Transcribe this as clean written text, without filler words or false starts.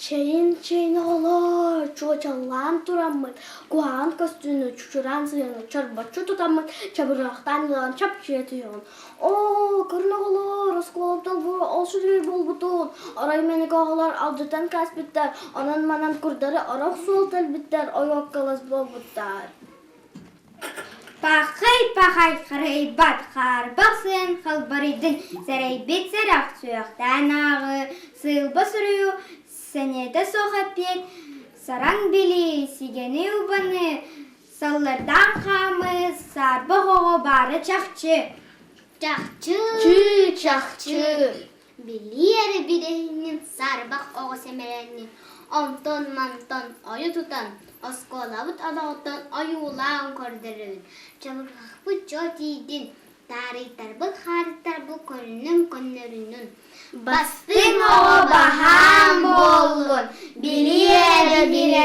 Чэйин чэйин оҕолоор, чуочаллаан тураммыт, куһаҕан көстүүнү чучураан сыһыаны чорбоччу тутаммыт, чабырҕахтаан ылан чапчыйа түһүөҕүн. Оо, көрүн оҕолоор, оскуолабыт олбуора ол сүрү буолбутун, орой мэник оҕолор алдьатан кээспиттэр, онон-манан курдары орох суол тэлбиттэр, ойуоккалас буолбуттар. Пахай-пахай харыйбат, хаарбах сыан халбарыйдын, сэрэйбит сэрэх, сүрэхтээн ааҕыы, сыылба суруйуу, сэниэтэ суох эппиэт, сараҥ билии, сигэни убаныы, саллардаан хаамыы, саарбах оҕо баара чахчы. Чахчы! Чахчы! Билии эрэ бириһинин саарбах оҕо сэмэрэннин, онтон-мантан ойу тутан, оскуолабыт олоҕуттан ойуулаан көрдөрөбүт. Чабырҕахпыт дьо тиийдин, таарыйтарбыт хаарыттарбыт көрүнүн көннөрүнүн. Бастыҥ оҕо баһаам буоллун, билии эрэ бириһинин.